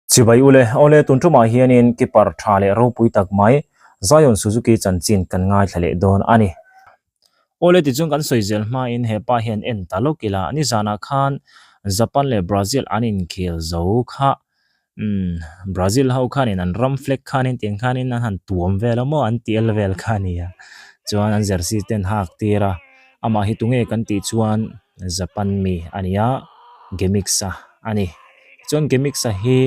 Chibai ule, awle tun tumah hianin keeper tha leh ropui tak mai Zion Suzuki chanchin kan ngaithla leh dawn a ni. Awle tichuan kan sawi zel hmain hepa hian en ta lawk ila, nizanah khan Japan leh Brazil an inkhel zo kha umm Brazil ho khanin an ram flag khanin tiang khanin an han tuam vel a maw an ti el vel kha a nia chuan an jersey te an hak tir a amah hi tunge kan tih chuan Japan mi a ni a Gemixa a ni chuan Gemixa hi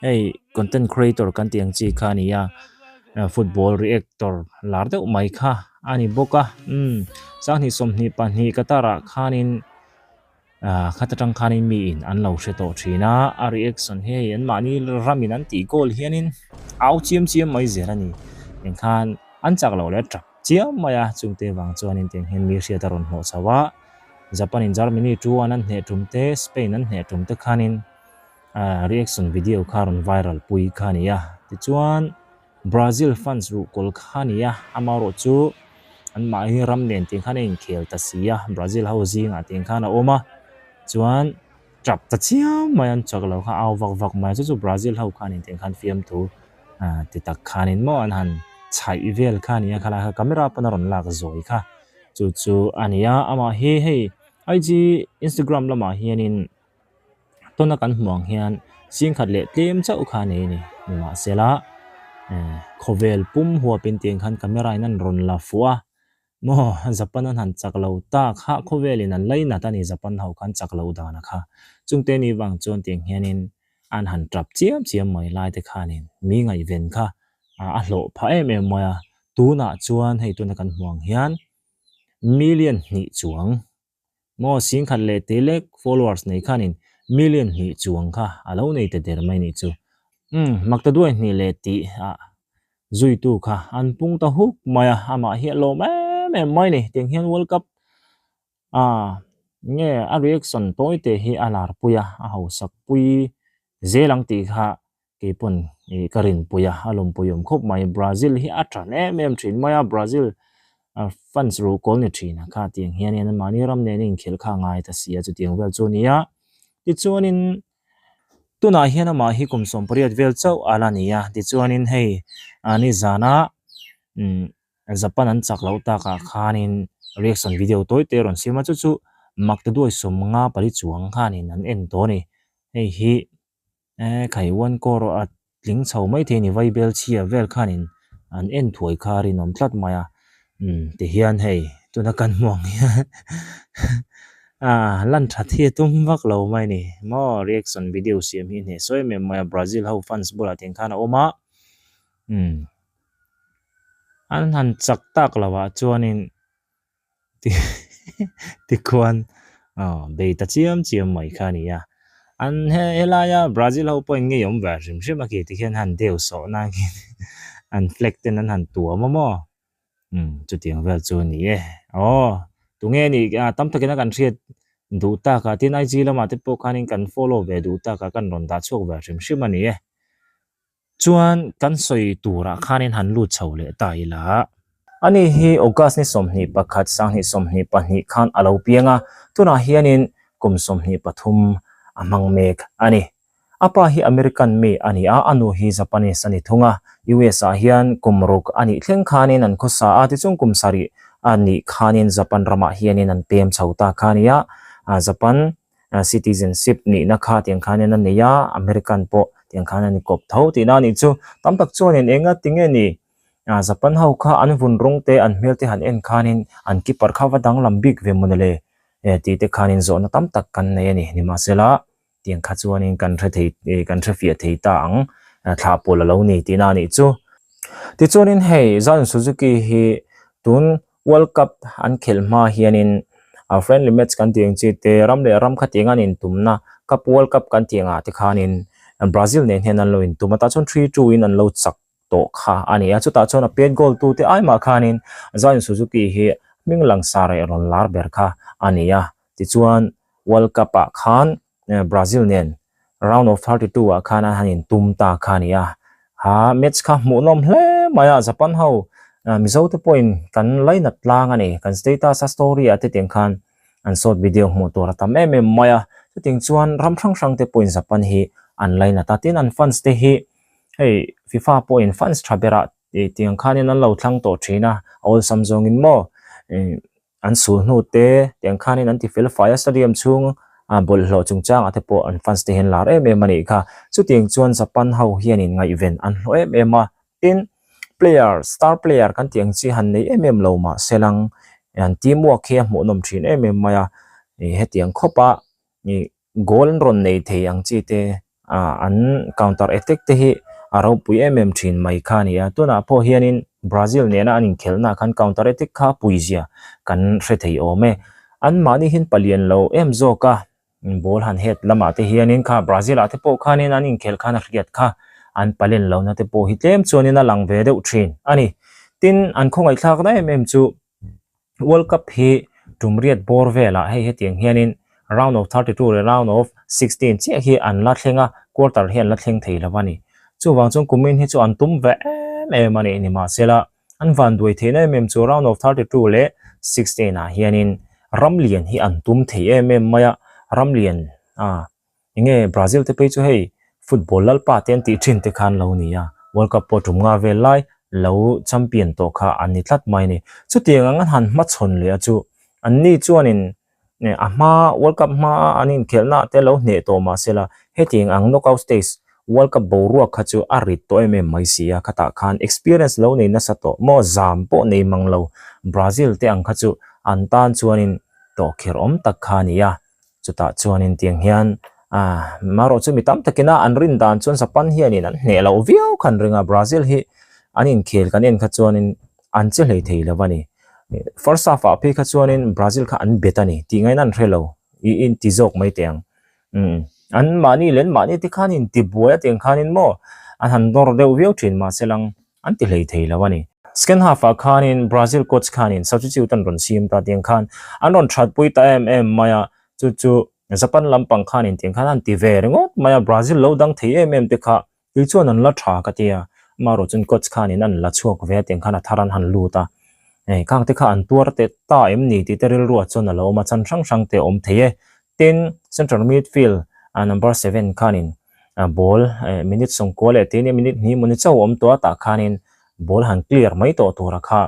hei content creator kan tih ang chi kha a ni a football reactor lar deuh mai kha a ni bawk a umm sanghnih 22 Qatar ah khanin. Ah khat atang khanin miin an lo hre tawh thin a, a reaction hi hei anmahni ramin an tih goal hianin au chiam chiam mai zel a ni. Engkhan an chak loh leh tap chiam mai a, chungte vang chuanin tiang hian mi hriat a rawn hnawh chho a, Japan in Germany two an an hneh tum te, Spain an hneh tum te khanin ah reaction video kha rawn viral pui kha a ni a, tichuan. Brazil fans ruhkawl kha a ni a, amaherawh chu anmahni ram nen tih khan a inkhel ta si a, Brazil ho zingah tih khan a awm a, chuan tap ta chiam mai an chak lo kha au vak vak mai a, chu chu Brazil ho khan intih khan fiamthu ah ti tak khanin maw an han chhaih vel kha a ni a, khalai kha camera pawn a rawn lak zawi kha chu chu a ni a, amah hi hei IG Instagram lamah hianin. Tuna kan hmuh ang hian singkhat leh tlem chauh kha a nei a ni. Nimahsela eh khawvel pum huapin tiang khan camera in an rawn la fuh a, maw Japan an han chak lo ta kha khawvelin an lainat a ni Japan ho khan chak loh dan a kha. Chungte ni vang chuan tiang hianin an han tap chiam chiam mai lai te khanin mi ngaihven kha a hlawh phah em em mai a. Tunah chuan hei tuna kan hmuh ang hian million hnih chuang Maw singkhat leh te lek followers nei khanin million hnih chuang kha a lo nei ta der mai nih chu. Umm makta duai hnih leh tih ah zuitu kha an pung ta huk mai a, amah hi a lawm em em mai ni. Tiang hian World Cup ah nge a reaction tawi te hi a lar pui a, a hausak pui zel ang tih kha Kei pawn ih ka rinpui a, a lawmpui awm khawp mai. Brazil hi a than em em thin mai a, Brazil fans ruhkawl ni thin a kha tiang hianin mahni ram nen a inkhelh kha a ngai ta si a, chutiang vel chu a ni a. Tichuanin tunah hian amah hi kum 18 vel chauh a la ni a, tichuanin hei nizana umm Japan an chak loh takah khanin reaction video tawi te a rawn siam a, chu chu maktaduai 54 chuang khanin an en tawh a ni. Hei hi. Eh khai one crore a tling chho mai thei a ni vaibel chhia vel khanin an en thuai kha a rinawm tlat mai a umm tihian hei tuna kan hmuh ang hian ah lan that hi a tum vak lo mai a ni maw reaction video siam hi hneh sawi em em mai a Brazil ho fans bulah tiang khan a awm a umm an han chak tak loh ah chuanin. Tikhuan aw bei ta chiam chiam mai kha a ni a, an he helaia Brazil ho pawhin ngei awm ve hrim hrim a khi tikhian han deu sawh nan khian an flag ten an han tuam a maw umm chutiang vel chu a ni e aw tunge a nih tam takin a kan hriat duh tak a tin IG lamah te pawh khanin kan follow ve duh tak a kan rawn dah chhuak ve hrim hrim a ni e. Chuan kan sawi turah khanin han lut chho leh ta ila. Ani hi August ni 21 sanghnih 22 khan a lo piang a, tunah hianin kum 23 a hmang mek a ni. A pa hi American mi a ni a, a nu hi Japanese a ni thung a. US ah hian kum ruk a nih thleng khanin an khawsa a, tichuan kum sarih a nih khanin Japan ramah hianin an pem chho ta kha a ni a, Japan citizenship nihna kha tiang khanin a nei a, American pawh tiang khan a ni kawp tho tihna a nih chu. Tam tak chuanin eng a tinge ni Japan ho kha an vun rawng te an hmel te han en khanin an keeper kha va danglam bik ve maw le tih te khanin zawhna tam tak kan nei a ni. Nimahsela tiang kha chuanin kan hre thei kan hre fiah thei ta ang thlah pawl a lo ni tihna a nih chu. Tichuanin hei Zion Suzuki hi tun World Cup an khelh hma hianin a friendly match kan tih ang chi te ram leh ram khatiang an intumna cup World Cup kan tih angah te khanin Brazil nen hian an lo intum a tah chuan 3-2 in an lo chak tawh kha a ni a chutah chuan a pet goal tu te ai mah khanin Zion Suzuki hi hming langsar leh rawn lar ber kha a ni a tichuan World Cup ah khan Brazil nen round of 32 ah khan an han intum ta kha a ni a, ha match kha hmuhnawm hle mai a, Japan ho Mizo te pawhin kan lainat tlang a ni, kan status a story ah te tiang khan an short video hmuh tur a tam em em mai a, chutiang chuan ram hrang hrang te pawhin Japan hi an lainat a. Tin, an fans te hi hei FIFA pawhin fans tha berah tiang khanin an lo thlang tawh thin a, a awlsam zawngin maw an sul hnu te tiang khanin an ti fel fai a, stadium chhung ah bawlhhlawh chungchangah te pawh an fans te hian lar em em a nih kha. Chutiang chuan Japan ho hianin ngaihven an hlawh em em a, tin player star player kan tih ang chi han nei em em lo mah se lang an team work hi a hmuhnawm thin em em mai a, ih hetiang khawp a ih goal an rawn nei thei ang chi te ah an counter attack te hi a ropui em em thin mai kha a ni a tunah pawh hianin Brazil nena an inkhelhna ah khan counter attack kha a pui zia kan hre thei awm e an mahni hian palian lo em zawk a ball han head lamah te hianin kha Brazil ah te pawh khanin an inkhelh khan a hriat kha an palen lohna te pawh hi tlem chuanin a lang ve deuh thin a ni tin an khawngaihthlakna em em chu. World Cup hi tum riat bawr velah hei hetiang hianin round of 32 leh round of 16 chiah hi an la thleng a, quarter hi an la thleng thei lo a ni. Chuvang chuan kumin hi chu an tum ve em em a ni nimahsela an van duai theihna em em chu round of 32 leh 16 ah hianin ramlian hi an tum thei em em mai a, ramlian a Enge Brazil te phei chu hei football lalpa te an tih thin te khan lo ni a, World Cup pawh tum nga vel lai lo champion tawh kha an ni tlat mai a ni. Chutiang ang an han hmachhawn leh a chu an ni chuanin a hma World Cup hma a an inkhelhna te lo hneh tawh mah se la hetiang ang knockout stage World Cup boruak kha chu a rit tawh em em mai si a, khatah khan experience lo nei nasa tawh maw zam pawh nei mang lo Brazil te ang kha chu an tan chuanin tawh kher awm tak kha a ni a. Chutah chuanin tiang hian ah marawh chu mi tam takin a an rin dan chuan Japan hianin an hneh loh viau kha an ring a, Brazil hi an inkhel kan en kha chuanin an che hlei thei lo a ni. First half ah phei kha chuanin Brazil kha an bet a ni tih ngaihna an hre lo i in ti zawk mai teh ang. Umm an mahni leh an mahni te khan intibuai a tiang khanin maw an han nawr deuh viau thin mahse lang an ti hlei thei lo a ni. Second half ah khanin Brazil coach khanin substitute an rawn siam ta tiang khan an rawn that pui ta em em mai a, chu chu Japan lampang khanin tiang khan an ti ve ringawt mai a, Brazil lo dang thei em em te kha kei chuan an la tha ka ti a, amaherawh chuan coach khanin an la chhuak ve a tiang khan a thar an han lut a, hei khang te kha an tuar teh ta em ni tih te rilruah chuan a lo awm a, chan hrang hrang te a awm thei e. Tin, central midfield number 7 khanin ball minute sawmkua leh tin minute hnih mawni chauh a awm tawh a tah khanin ball han clear mai tawh tura kha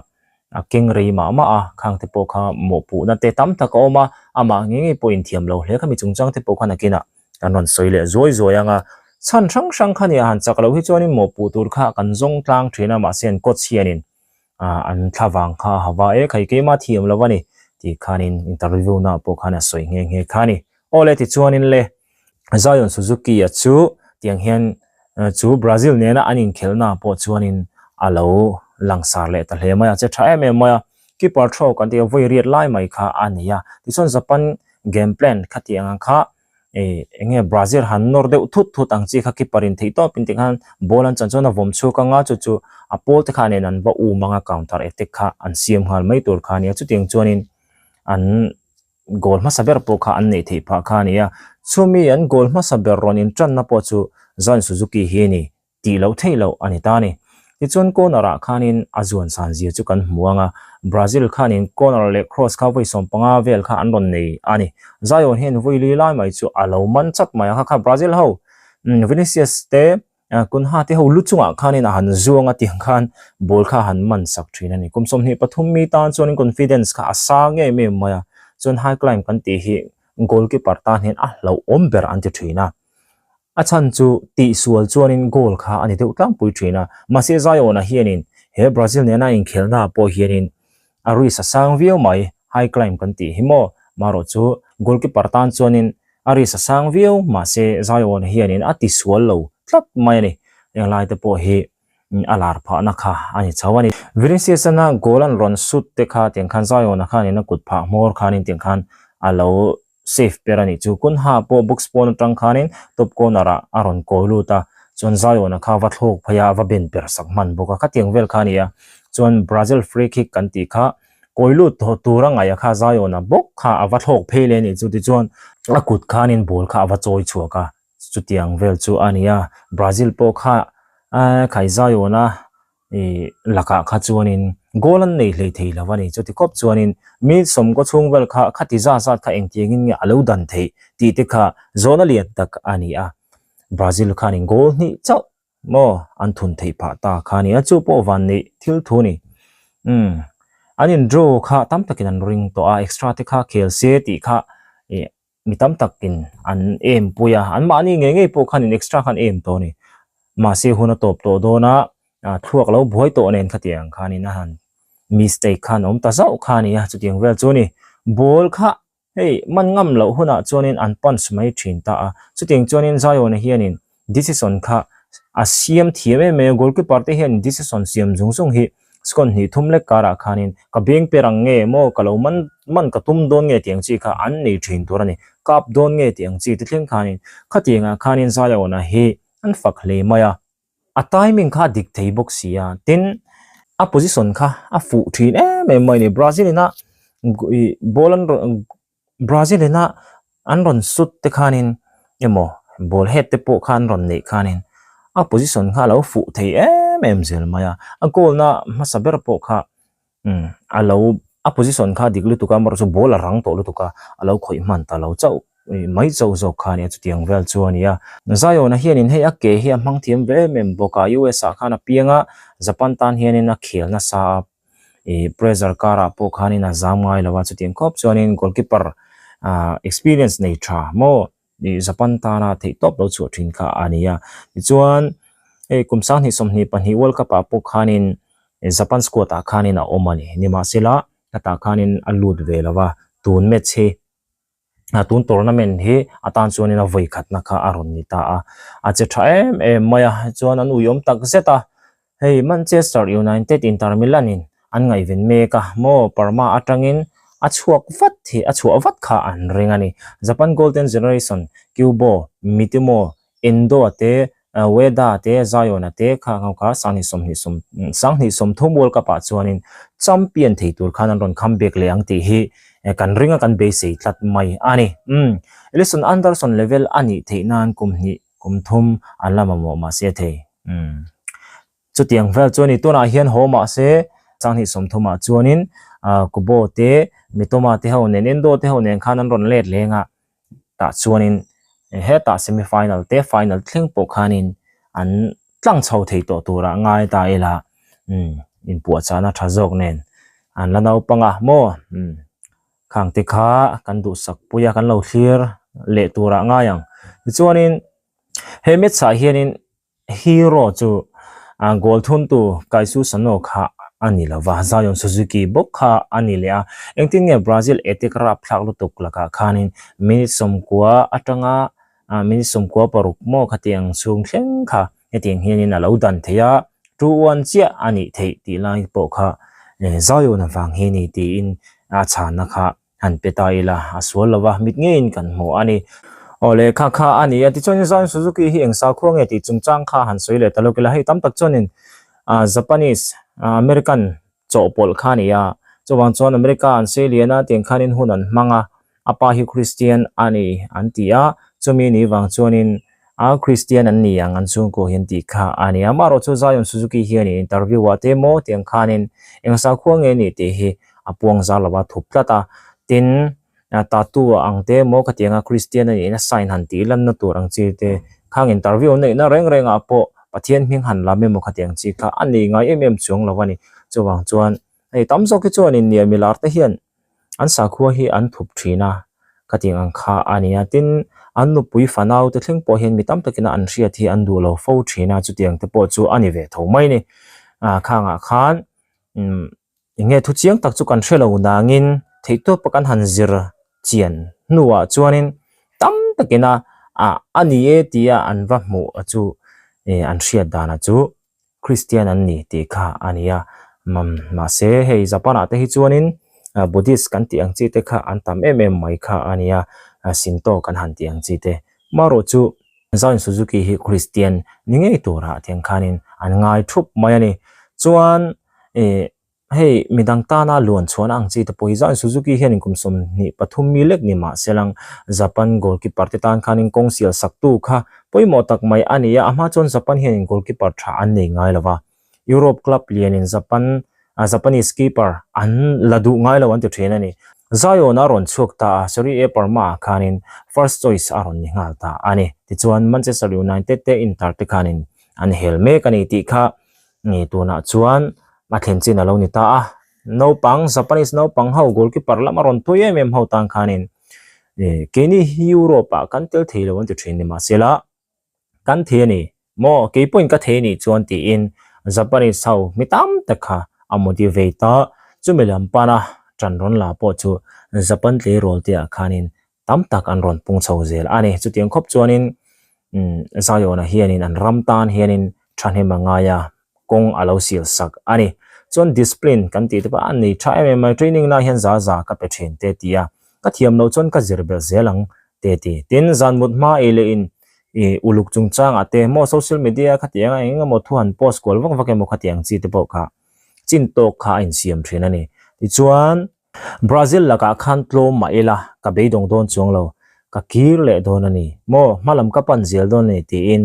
a keng rei mah mah a, khang te pawh kha mawhpuhna te tam tak a awm a, amah ngei ngei pawh inthiam lo hle kha mi chungchang te pawh khan a kinah kan rawn sawi leh zuai zuai ang a, chhan hrang hrang kha nia han chak loh hi chuanin mawhpuh tur kha kan zawng tlang thin a mahse an coach hianin ah an thla vang kha a hava e khai keima thiam lo a ni tih khanin interview na pawh khan a sawi nghe nghe kha a ni. Aw le tichuanin le Zion Suzuki a chu tiang hian chu Brazil nena an inkhelhna pawh chuanin a lo langsar leh ta hle mai a, che tha em em mai a, keeper throw kan tih a vawi riat lai mai kha a ni a, tichuan Japan game plan khatiang ang kha ih eng nge Brazil han nawr deuh thut thut ang chi kha keeper in theih tawp in tikhan ball an chan chuan a vawm chhuak anga chu chu a pawl te kha nen an va um anga counter attack kha an siam nghal mai tur kha a ni a chutiang chuanin an goal hmasa ber pawh kha an neih theih phah kha a ni a chumi an goal hmasa ber rawn in tanna pawh chu Zion Suzuki hi a ni. tih loh theih loh a ni ta a ni. Tichuan corner ah khanin a zuan san zia chu kan hmu ang a, Brazil khanin corner leh cross kha vawi 15 vel kha an rawn nei a ni. Zion hian vawi li lai mai chu a lo man chat mai a, kha kha Brazil ho Vinicius te Cunha te ho lu chungah khanin a han zuang a tiang khan ball kha a han man sak thin a ni. Kum 23 mi tan chuanin confidence kha a sang em em mai a, chuan high climb kan tih hi goalkeeper tan hian a hlauhawm ber an ti thin a. A chhan chu tihsual chuanin goal kha a ni deuh tlangpui thin a, mahse Zion-a hianin he Brazil nena inkhelhnaah pawh hianin a risk a sang viau mai, high climb kan tih hi maw, marawh chu goalkeeper tan chuanin a risk a sang viau, mahse Zion-a hianin a tisual lo tlat mai a ni, englai te pawh hi a lar phahna kha a ni chho a ni. Vinicius-ana goal an rawn shoot te kha tiang khan Zion-a khanin a kut phah hmawr khanin tiang khan a lo safe ber a nih chu. Kunha pawh box pawn atang khanin top corner ah a rawn kawi lut a, chuan Zion-a kha va thlawk phei a, a va ben per sak hman bawk a, khatiang vel kha a ni a. Chuan Brazil free kick kan tih kha kawi lut tawh tur a ngaih a kha Zion-a bawk kha a va thlawk phei leh a nih chu tichuan a kut khanin ball kha a va chawi chhuak a, chutiang vel chu a ni a. Brazil pawh kha khai Zion-a ih lakah kha chuanin goal an nei hlei thei lo a ni. Chuti khawp chuanin mi sawmkaw chhung vel kha khati zat zat kha engtiangin nge a lo dan theih tih te kha zawhna lian tak a ni a. Brazil khanin goal hnih chauh maw an thun theih phah ta kha a ni a, chu pawh van neih thil thu a ni. Umm an in draw kha tam takin an ring tawh a, extra te kha khel se tih kha ih mi tam takin an em pui a, an mahni ngei ngei pawh khan in extra khan em tawh a ni. Mahse hun a tawp tawh dawn a, thluak lo buai tawh nen khatiang khanin a han mistake khan a awm ta zauh kha a ni a, chutiang vel chu a ni. Ball kha Hei, man ngam loh hunah chuanin an punch mai thin ta a, chutiang chuanin Zion-a hianin decision kha a siam thiam em mai a, goalkeeper te hian decision siam zung zung hi second hnih thum lek karah khanin ka beng per ang nge maw, ka lo man man ka tum dawn nge tih ang chi kha an nei thin tur a ni, kap dawn nge tih ang chi te thleng khanin khatiangah khanin Zion-a hi an fak hle mai a. A timing kha a dik thei bawk si a, tin a position kha a fuh thin em em mai a ni. Brazil ina ih ball an rawn Brazil ina an rawn shoot te khanin emaw ball head te pawh kha an rawn neih khanin a position kha a lo fuh thei em em zel mai a, a goal na hmasa ber pawh kha Umm a lo a position kha dik lutuk a amaherawhchu chu ball a rang tawh lutuk a a lo khawih hman ta lo chauh ih mai chauh zawk kha a nia chutiang vel chu a ni a. Zion-a hianin hei a ke hi a hmang thiam ve em em bawk a US ah khan a piang a Japan tan hianin a khel nasa a ih pressure karah pawh khanin a zam ngai lo a chutiang khawp chuanin goalkeeper ah experience nei tha maw ih Japan tana theih tawp lo chhuah thin kha a ni a. Tichuan hei kum sanghnih 22 World Cup ah pawh khanin Japan squad ah khanin a awm a ni. Nimahsela hetah khanin a lut ve lo va, tun match hi a tun tournament hi atan chuanin a vawi khatna kha a rawn ni ta a. A che tha em em mai a, chuan an uiawm tak zet a. Hei Manchester United Inter Milan in an ngaihven mek a, maw Parma atangin a chhuak vat hi a chhuah vat kha an ring a ni. Japan Golden Generation Kubo, Mitimo, Endo a te, Ueda a te, Zion a te kha ho kha sanghnih sawmhnih sawm 2030 World Cup ah chuanin champion thei tur khan an rawn comeback leh ang tih hi kan ring a kan beisei tlat mai a ni. Umm Alisson Anderson level a nih theih nan kum hnih kum thum an la mamawh mahse thei. Umm. Chutiang vel chuan i tunah hian haw mahse 2030 ah chuanin ah Kubo te Mitoma te ho nen Endo te ho nen khan an rawn let leng a tah chuanin hetah semi final te final thleng pawh khanin an tlang chho thei tawh turah ngai ta ila umm inpuahchahna tha zawk nen an la naupang a maw umm. Khang te kha kan duhsak pui a, kan lo thlir leh turah ngai ang. Tichuanin he match ah hianin hero chu goal thuntu Kaisu Sano kha a ni lo va, Zion Suzuki bawk kha a ni leh a. Engtin nge Brazil attack rapthlak lutuk lakah khanin minute 90 atanga minute 96 maw khatiang chhung thleng kha Hetiang hianin a lo dan thei a, 2-1 chiah a nih theih tih lai pawh kha Zion avang hi ni tiin a chhanna kha han pe ta ila, a sual lo va, mit ngeiin kan hmu a ni. Aw le, kha kha a ni a, tichuanin Zion Suzuki hi eng sakhua nge tih chungchang kha han sawi leh ta lawk ila, hei tam tak chuanin Japanese, American chawhpawlh kha a ni a, chuvang chuan America an sei lian a, tiang khanin hun an hmang a, a pa hi Kristian a ni an ti a, chumi ni vang chuanin a Kristian an ni ang an chhungkaw hian tih kha a ni a, amaherawhchu Zion Suzuki hianin interview ah te maw tiang khanin eng sakhua nge ni tih hi a puang zar lo a thup tlat a, tin tattoo ang te maw khatianga Kristian a nihna sign han tih lanna tur ang chi te khang interview neihna reng rengah pawh Pathian hming han lam emaw khatiang chi kha a nei ngai em em chuang lo a ni. Chuvang chuan hei tam zawk hi chuanin nia milar te hian an sakhua hi an thup thin a, khatiang ang kha a ni a. Tin, an nupui fanau te thleng pawh hian mi tam takin an hriat hi an duh lo fo thin a, chutiang te pawh chu a ni ve tho mai a ni. Khangah khan umm Enge thu chiang tak chu kan hre lo nangin theihtawpa kan han zir chian hnuah chuanin tam takina ah a ni e tia an va hmuh a chu eh an hriat dana chu Christian an ni tih kha a ni a mahse hei Japan ah te hi chuanin Buddhist kan tih ang chi te kha an tam em em mai kha a ni a Shinto kan han tih ang chi te marawh chu Zion Suzuki hi Christian ni ngei turah tiang khanin an ngai thup mai a ni chuan Ih hei midang tana luan chhuahna ang chi te pawh hi Zion Suzuki hianin kum 23 mi lek ni mah se lang Japan goalkeeper te tan khanin kawng sial saktu kha pawimawh tak mai a ni a, a hma chuan Japan hianin goalkeeper tha an nei ngai lo va, Europe club lianin Japan Japanese keeper an la duh ngai lo an ti thin a ni. Zion a rawn chhuak ta a, Serie A Parma ah khanin first choice a rawn ni nghal ta a ni. Tichuan Manchester United te Inter te khanin an hel mek a ni tih kha tunah chuan a thlen chin a lo ni ta a. Naupang, Japanese naupang ho goalkeeper lama rawn thawi em em ho tan khanin keini hi Europe ah kan tel thei lo an ti thin ni mahsela kan thei a ni maw kei pawhin ka thei a nih chuan tiin Japanese ho mi tam tak kha a motivate a, chumi lam pana ṭan rawn la pawh chu Japan tleirawl te ah khanin tam tak an rawn pung chho zel a ni. Chutiang khawp chuanin Zion-a hianin an ram tan hianin thahnem a ngai a, kawng a lo sil sak a ni. Chuan discipline kan tih te pawh a nei tha em em mai, training na hian za za ka pe thin te ti a, ka thiam loh chuan ka zir belh zel ang te ti. Tin, zan mut hma ei leh in uluk chungchangah te maw social media khatiang a eng emaw thu han post kual vak vak emaw khatiang chi te pawh kha chin tawk kha a insiam thin a ni. Tichuan. Brazil lakah khan tlawm mah ila ka beidawng dawn chuang lo, ka kir leh dawn a ni maw, hmalam ka pan zel dawn a ni tiin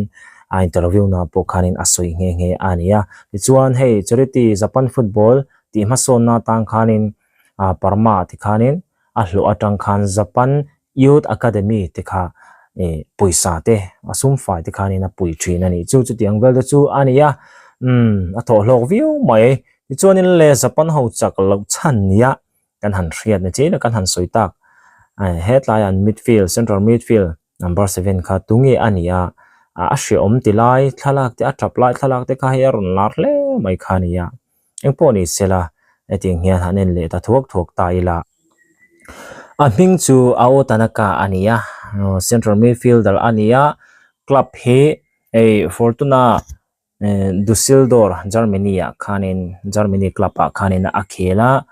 a interview na pawh khanin a sawi nghe nghe a ni a. Tichuan hei charity Japan football tih hmasawnna atang khanin Parma ah tikhanin a hlawh atang khan Japan Youth Academy te kha pawisa te a sum fai te khanin a pui thin a nih chu, chutiang vel te chu a ni a, umm a thawhhlawk viau mai. Tichuanin le Japan ho chak loh chhan nia kan han hriat ni chiin a kan han sawi tak hetlai an midfield central midfield number seven kha tunge a ni a, a hreawm ti lai thlalak te a tap lai thlalak te kha hei a rawn lar hle mai kha a ni a. Engpawh ni sela hetiang hian han en leh ta thuak thuak ta ila. A hming chu Ao Tanaka a ni a, central midfielder a ni a, club hi hei Fortuna Dusseldorf Germany ah khanin Germany club ah khanin a khel a,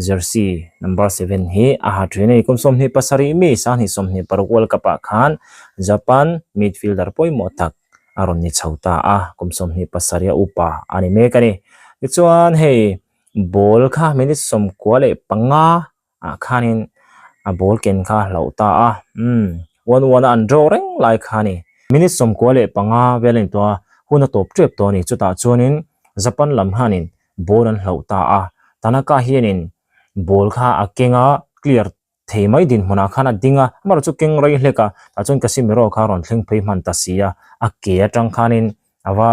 jersey number seven hi a ha thin a ni. Kum 27 mi 2026 World Cup ah khan Japan midfielder pawimawh tak a rawn ni chho ta a, kum 27 a upa a ni mek a ni. Tichuan hei ball kha minute 95 ah khanin a ball ken kha a hlauh ta a, umm one one a an draw reng lai kha a ni. Minute 95 vel a ni tawh a, hun a tawp tep tawh a ni. Chutah chuanin Japan lam hianin ball an hlauh ta a, Tanaka hianin ball kha a keng a, clear thei mai dinhmunah khan a ding a, amaherawhchu chu keng rei hlek a, tah chuan Casemiro kha a rawn thleng phei hman ta si a, a ke atang khanin a va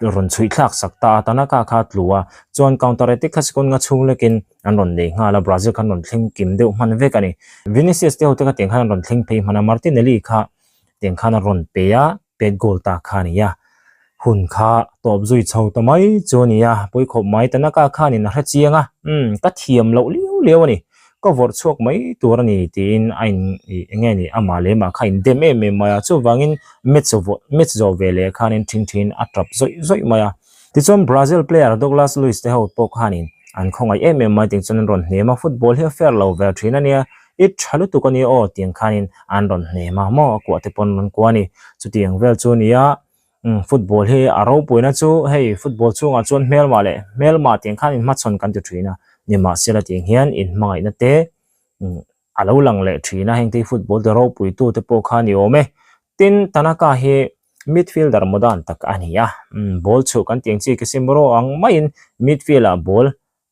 rawn chhuih thlak sak ta a, Tanaka kha a tlu a, chuan counter attack kha second nga chhung lekin an rawn nei nghal a, Brazil khan rawn thleng kim deuh hman vek a ni. Vinicius te ho te kha tiang khan an rawn thleng phei hman a, Martinelli kha tiang khan a rawn pe a, pet goal ta kha a ni a, hun kha tawp zui chho ta mai chu a ni a, pawi khawp mai Tanaka khanin a hre chiang a, umm ka thiam loh liau liau a ni, ka vawrh chhuak mai tur a ni tiin a in ih eng nge ni amah leh amah kha a indem em em mai a, chuvangin match vawh match zawh ve leh khanin thin thin a tap zawih zawih mai a. Tichuan Brazil player Douglas Luiz te ho pawh khanin an khawngaih em em mai tiang chuan an rawn hnem a, football hi a fair lo ve thin a nia, i tha lutuk a nia aw tiang khanin an rawn hnem a maw a kuah te pawn an rawn kuah a ni. Chutiang vel chu a nia umm football hi a ropuina chu hei football chhungah chuan hmelmah leh hmelmah tiang khan inhmachhawn kan ti thin a, nimahsela tiang hian inhmangaihna te umm a lo lang leh thin a, heng te hi football ti ropui tu te pawh kha a ni awm e. Tin, Tanaka hi midfielder modern tak a ni a, umm ball chhuh kan tih ang chi Casemiro ang maiin midfield ah ball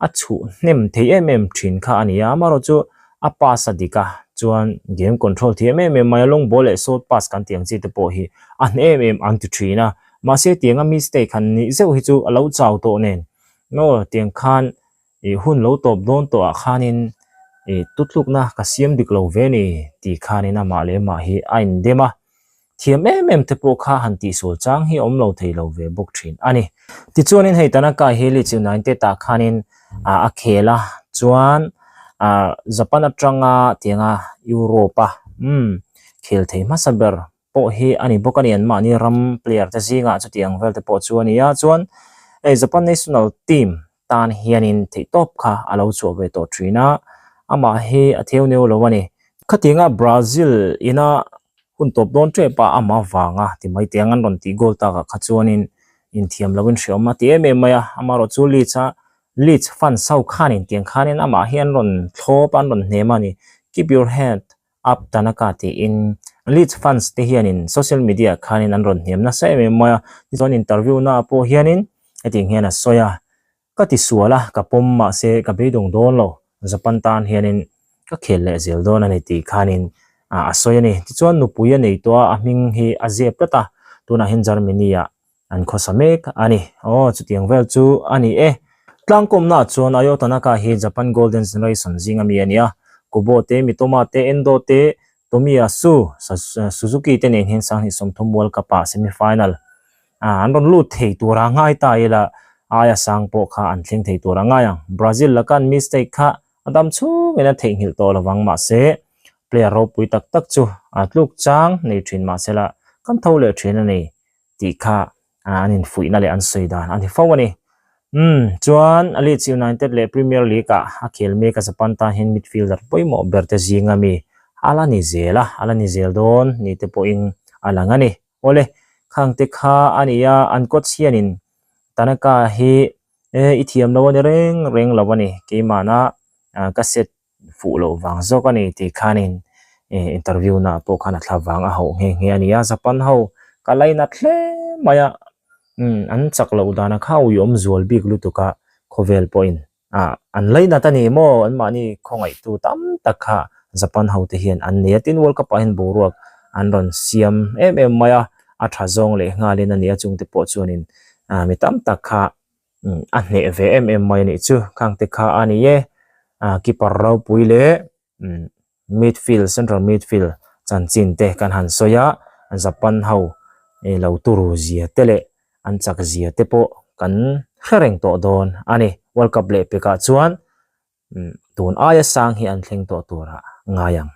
a chhuh hnem thei em em thin kha a ni a, amaherawh chu a pass a dik a, chuan game control thiam em em mai a, long ball leh short pass kan tih ang chi te pawh hi a hne em em an ti thin a, mahse tianga mistake han nih zeuh hi chu a lo chau tawh nen maw tiang khan ih hun lo tawp dawn tawh ah khanin ih tutlukna ka siam dik lo ve ni tih khanin amah leh amah hi a indem a, thiam em em te pawh kha han tihsual chang hi awm lo thei lo ve bawk thin a ni. Tichuanin hei Tanaka hi Leeds United ah khanin ah a khel a, chuan ah Japan atanga tianga Europe a umm khel thei hmasa ber pawh hi a ni bawk a ni, anmahni ram player te zingah chutiang vel te pawh chu a ni a, chuan hei Japan national team tan hianin theihtawp kha a lo chhuah ve tawh thin a, amah hi a theu neu lo a ni. Khatianga Brazil ina hun tawp dawn tep a amah vanga ti mai teh ang an rawn tih goal takah kha chuanin inthiam loin hreawm a ti em em mai a, amaherawh chu Leeds a Leeds fans ho khanin tiang khanin amah hi an rawn thlawp a an rawn hnem a ni, keep your head up Tanaka tiin Leeds fans te hianin social media ah khanin an rawn hnem nasa em em mai a, tichuan interview naah pawh hianin hetiang hian a sawi a, ka tisual a ka pawm mahse ka beidawng dawn lo Japan tan hianin. ka khel leh zel dawn a ni tih khanin a sawi a ni. Tichuan nupui a nei tawh a, a hming hi a zep tlat a, tunah hian Germany ah an khawsa mek a ni. Aw chutiang vel chu a ni e. Tlangkawmnaah chuan Ayo Tanaka hi Japan Golden Generation zinga mi a ni a, Kubo te, Mitoma te, Endo te, Tomiyasu Suzuki te nen hian 2030 World Cup ah semi final an rawn lut thei tur a ngai ta ila aia sang pawh kha an thleng thei tur a ngai ang. Brazil laka an mistake kha a dam chhungin a theihnghilh tawh lovang mahse player ropui tak tak chu a tluk chang nei thin mahsela kan tho leh thin a ni tih kha an infuihna leh an sawi dan a ni fo a ni. Umm chuan Leeds United leh Premier League ah a khel mek a Japan tan hian midfielder pawimawh ber te zinga mi a la ni zel a, a la ni zel dawn ni te pawhin a lang a ni. Awle, khang te kha a ni a, an coach hianin Tanaka hi e i thiam lo a ni reng reng lo a ni, keimahna ka set fuh loh vang zawk a ni tih khanin interview na pawh khan a thla vang a hauh nghe nghe a ni a, Japan ho ka lainat hle mai a, an chak loh dana kha uiawm zual bik lutuk a khawvel pawhin ah an lainat a ni maw anmahni khawngaihtu tam tak kha Japan ho te hian an nei a, tin World Cup ah hian boruak an rawn siam em em mai a, a tha zawng leh nghalin a ni a chungte pawh chuanin mi tam tak kha a hneh ve em em mai a nih chu khang te kha a ni e ah keeper ropui leh midfield central midfield chanchin te kan han sawi a Japan ho ih lo turu zia te leh an chak zia te pawh kan hre reng tawh dawn a ni world cup leh pekah chuan tun aia sang hi an thleng tawh turah ngai ang.